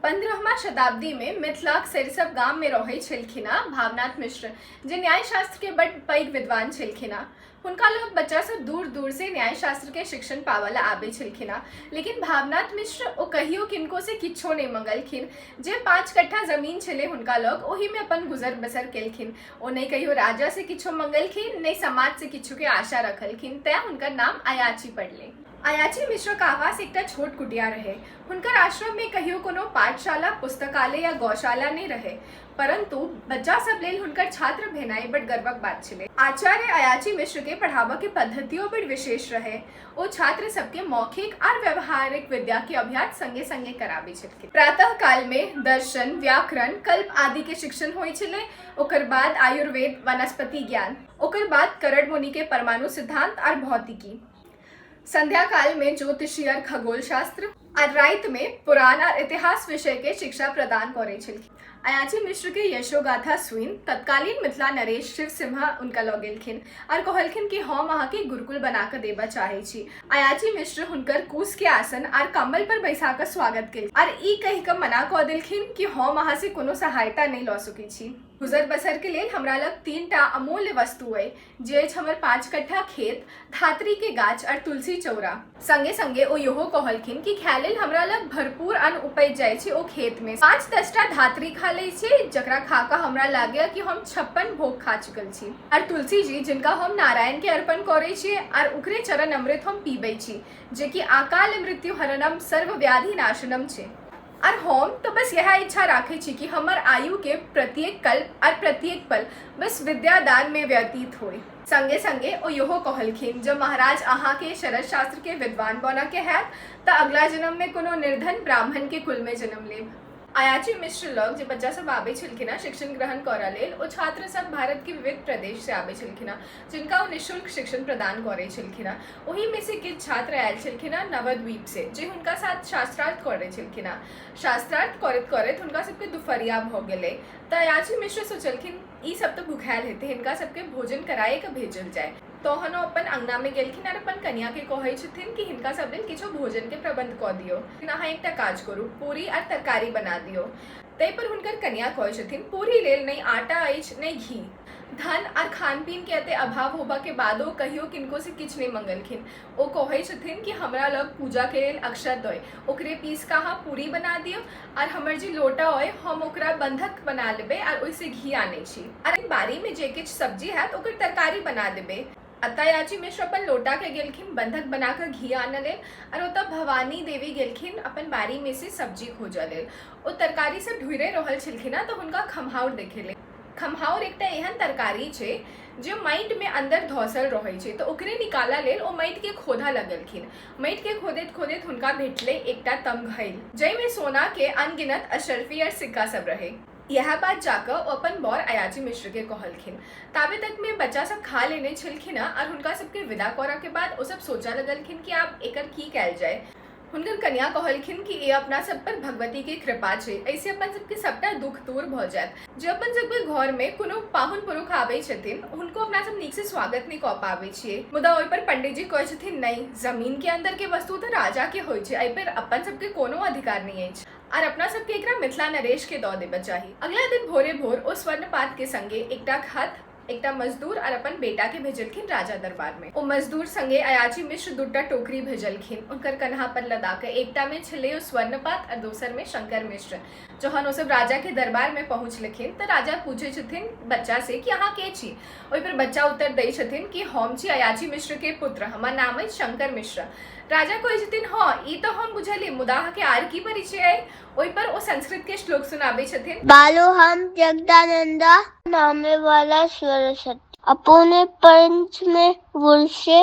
15वा शताब्दी में मिथिलाक सरिसब गाम में रहै छलखिन भावनाथ मिश्र, जे न्यायशास्त्र के बड पैघ विद्वान छलखिन। हुनका लग बच्चा सब दूर दूर से न्यायशास्त्र के शिक्षण पाबऽ ला आबै छलखिन, लेकिन भावनाथ मिश्र ओ कहियो किनको से किछो नहि मंगलखिन। जे 5 कट्ठा जमीन छलै हुनका लग, ओही में अपन गुजर बसर केलखिन। ओ नहि कहियो राजा से किछो मंगलखिन, नहि समाज से किछो के आशा रखलखिन, तैं हुनकर नाम अयाची पड़लै। अयाची मिश्रक आवास एकटा छोट कुटिया रहे। हुनकर आश्रम में कहियो कोनो पाठशाला, पुस्तकालय या गौशाला नहि रहे, परंतु बच्चा सब लेल हुनकर छात्र भेनाइ बड गर्वक बात छलै। आचार्य अयाची मिश्र के पढ़ाबऽ के पद्धतियो बड विशेष रहे। ओ छात्र सबके मौखिक आर व्यवहारिक विद्या के अभ्यास संगे संगे कराबै छलखिन। प्रातः काल में दर्शन, व्याकरण, कल्प आदि के शिक्षण होइ छलै। ओकर बाद आयुर्वेद, वनस्पति ज्ञान, ओकर बाद करड़ मुनि के परमाणु सिद्धांत आर भौतिकी, संध्या काल में ज्योतिषी और खगोल शास्त्र और राति में पुराण और इतिहास विषय के शिक्षा प्रदान करै छलखिन। अयाची मिश्र के यशोगाथा सुनि तत्कालीन मिथिला नरेश शिव सिम्हा उनका लऽ गेलखिन और कहलखिन कि हम अहाँके गुरुकुल बना कऽ देबऽ चाहै छी। अयाची मिश्र हुनकर कुश के आसन और कम्बल पर बैसा कऽ स्वागत केलखिन और ई कहि कऽ मना कऽ देलखिन कि हम अहाँ से कोनो सहायता नहि लऽ सकै छी। गुजर बसर के लेल हमरा लग 3टा अमूल्य वस्तु अइ, जे अछि हमर 5 कट्ठा खेत, धात्री के गाछ और तुलसी चौरा। संगे संगे ओ इहो कहलखिन कि खाय लेल हमरा लग भरपूर अन्न उपजि जाइ छै ओ खेत में। 5-10 टा धात्री खा लै छी, जकरा खा कऽ हमरा लागैया कि हम 56 भोग खा चुकल छी। और तुलसी जी, जिनका हम नारायण के अर्पण करै छियै और ओकरे चरण अमृत हम पीबै छी, जे कि अकाल मृत्यु हरणम सर्व व्याधि नाशनम छै। और हम तो बस यह इच्छा राखै छी कि हमर आयु के प्रत्येक कल्प और प्रत्येक पल बस विद्यादान में व्यतीत होय। संगे संगे ओ इहो कहलखिन, जब महाराज अहाँ के शरद शास्त्र के विद्वान बनऽ के हैत तऽ अगला जन्म में कोनो निर्धन ब्राह्मण के कुल में जन्म लेब। अयाची मिश्र लग जे बच्चा सब आबै छलखिन हँ शिक्षण ग्रहण करऽ लेल, ओ छात्र सब भारत के विविध प्रदेश से आबै छलखिन हँ, जिनका ओ निःशुल्क शिक्षण प्रदान करै छलखिन हँ। ओहि में से किछु छात्र आयल छलखिन हँ नवद्वीप से, जे हुनका साथ शास्त्रार्थ करै छलखिन हँ। शास्त्रार्थ करैत करैत हुनका सबके दुपहरिया भऽ गेलै तऽ अयाची मिश्र सोचलखिन ई सब तऽ भुखायल हेतै, हिनका सबके भोजन कराए कऽ भेजल जाय। तहन ओ अपन अंगना में गेलखिन आर अपन कनिया के कहै छथिन कि हिनका सब लेल किछु भोजन के प्रबंध कऽ दियौ। अहाँ एकटा काज करू, पूरी आर तरकारी बना दियौ। ताहि पर हुनकर कनिया कहै छथिन, पूरी लेल नहि आटा अछि नहि घी। धन आर खान पीन के एते अभाव होबा के बादो कहियो किनको से किछु नहि मंगलखिन। ओ कहै छथिन कि हमरा लग पूजा के लेल अक्षत अइ, ओकरे पीस कऽ अहाँ पूरी बना दियौ आर हमर जे लोटा अइ हम ओकरा बंधक बना लेबै आर ओहिसँ घी आनै छी आर बाड़ी में जे किछु सब्जी हैत ओकर तरकारी बना देबै। अयाची मिश्र अपन लोटा के गेलखिन बंधक बना कऽ घी आनऽ लेल आर ओतऽ भवानी देवी गेलखिन अपन बाड़ी में से सब्जी खोजऽ लेल। ओ तरकारी सब ढूँढि रहल छलखिन हँ तऽ हुनका खम्हाउर देखेलै। खम्हाउर एकटा एहन तरकारी छै जे माटि में अंदर धसल रहै छै, तऽ ओकरे निकालऽ लेल ओ माटि के खोदऽ लगलखिन। माटि के खोदैत खोदैत हुनका भेटलै एकटा तमघैल, जाहिमे सोना के अनगिनत अशर्फी आर सिक्का सब रहै। इएह बात जाकऽ ओ अपन बौर अयाची मिश्र के कहलखिन। ताबे तक में बच्चा सब खा लेने छलखिन हँ आर हुनका सबके विदा करऽ के बाद ओ सब सोचऽ लगलखिन कि आब एकर की कयल जाय। हुनकर कनिया कहलखिन कि ई अपना सब पर भगवती के कृपा छै, एहिसे अपन सबके सबटा दुख दूर भऽ जायत। जे अपन सबके घर में कोनो पाहुन पुरुख आबै छथिन हुनको अपना सब नीक से स्वागत नहि कऽ पाबै छियै। मुदा ओहि पर पंडित जी कहै छथिन, नहि, जमीन के अंदर के वस्तु तऽ राजा के होइ छै, एहि पर अपन सबके कोनो अधिकार नहि अछि आर अपना सबके एकरा मिथिला नरेश के दऽ देबऽ चाही। अगला दिन भोरे भोर ओ स्वर्णपात के संगे एकटा खत, एकटा मजदूर आर अपन बेटा के भेजलखिन राजा दरबार में। ओ मजदूर संगे अयाची मिश्र 2टा टोकरी भेजलखिन हुनकर कन्हा पर लदा के। एकटा में छलै ओ स्वर्णपात और दोसर में शंकर मिश्र। जहन ओ सब राजा के दरबार में पहुँचलखिन तऽ राजा पूछै छथिन बच्चा से कि अहाँ के छी। ओहि पर बच्चा उत्तर दै छथिन कि हम छी अयाची मिश्र के पुत्र, हमर नाम अछि शंकर मिश्र। राजा कहै छथिन हँ ई तऽ हम बुझलियै, मुदा अहाँके आर की परिचय अइ? ओहि पर ओ संस्कृत के श्लोक सुनाबै छथिन। बालो हम जगदानंदा नामे वाला सरस्वती, अपने पंच में वर्षे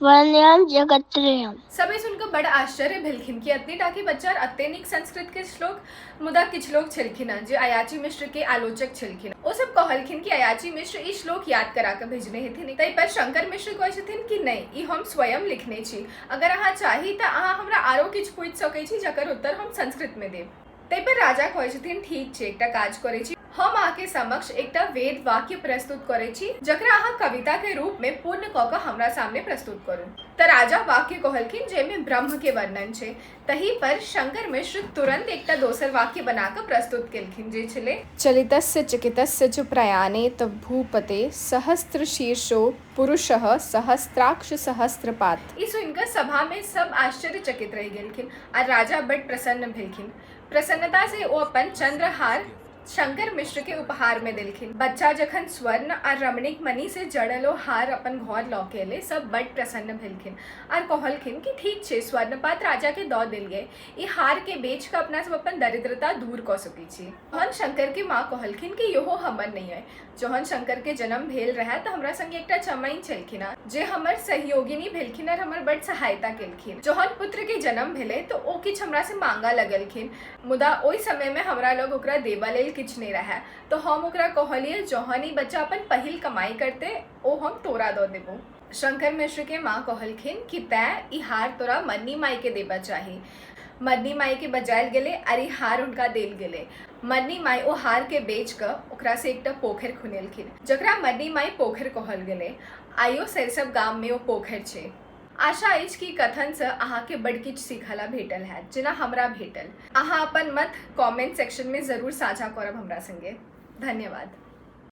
वर्ण्यम जगत्त्रयम। सबे सुन कऽ बड़ आश्चर्य भेलखिन कि एतनी टा के बच्चा एते नीक संस्कृत के श्लोक। मुदा किछु लोग छलखिन हँ जे अयाची मिश्र के आलोचक छलखिन। ओ सब कहलखिन कि अयाची मिश्र ई श्लोक याद करा कऽ भेजने हेथिन। ताहि पर शंकर मिश्र कहै छथिन कि नहि, ई हम स्वयं लिखने छी, अगर अहाँ चाही तऽ अहाँ हमरा आरो किछु पूछि सकै छी जकर उत्तर हम संस्कृत में देब। ताहि पर राजा कहै छथिन ठीक छै, एकटा काज करै छी, हम अहाँके समक्ष एकटा वेद वाक्य प्रस्तुत करै छी, जकरा अहाँ कविता के रूप में पूर्ण कऽ कऽ हमरा सामने प्रस्तुत करू। तऽ राजा वाक्य कहलखिन जाहिमे ब्रह्म के वर्णन छै। तही पर शंकर मिश्र तुरंत एकटा दोसर वाक्य बना कऽ प्रस्तुत केलखिन जे छलै। चलितस्य चकितस्य च प्रयाणे तव भूपते सहस्त्रशीर्षो पुरुषः सहस्त्राक्ष सहस्त्रपात्। ई सुनि कऽ सभा में सब आश्चर्यचकित रहि गेलखिन आ राजा बड्ड प्रसन्न भेलखिन। प्रसन्नता से ओ अपन चंद्रहार शंकर मिश्र के उपहार में देलखिन। बच्चा जखन स्वर्ण आ रमणीक मणि से जड़ल ओ हार अपन घर लऽ के एलै, सब बड्ड प्रसन्न भेलखिन आर कहलखिन कि ठीक छै, स्वर्णपात राजा के दऽ देल गेल, ई हार के बेच कऽ अपना सब अपन दरिद्रता दूर कऽ सकै छी। तहन शंकर के माँ कहलखिन कि इहो हमर नहि अइ। जहन शंकर के जन्म भेल रहै तऽ हमरा संगे एकटा चमैन छलखिन जे हमर सहयोगिनी भेलखिन आर हमर बड्ड सहायता केलखिन। जहन पुत्र के जन्म भेलै तऽ ओ किछु हमरा से मांगऽ लगलखिन, मुदा ओहि समय में हमरा लग ओकरा देबऽ लेल किछु नहि रहै, तऽ हम ओकरा कहलियै जहन ई बच्चा अपन पहिल कमाई करतै ओ हम तोरा दऽ देबो। शंकर मिश्र के माँ कहलखिन कि तैं ई हार तोरा मदनी माई के देबा चाही। मदनी माई के बजायल गेलै आर ई हार हुनका देल गेलै। मदनी माई ओ हार के बेच कऽ ओकरा से एकटा पोखरि खुनेलखिन, जकरा मदनी माई पोखरि कहल गेलै। आइयो सरिसब गाम में ओ पोखरि छै। आशा अछि कि कथन सँ अहाँ के बड्ड किछु सीखऽ ला भेटल हैत, जेना हमरा भेटल। अहाँ अपन मत कमेंट सेक्शन में जरूर साझा करब हमरा संगे। धन्यवाद।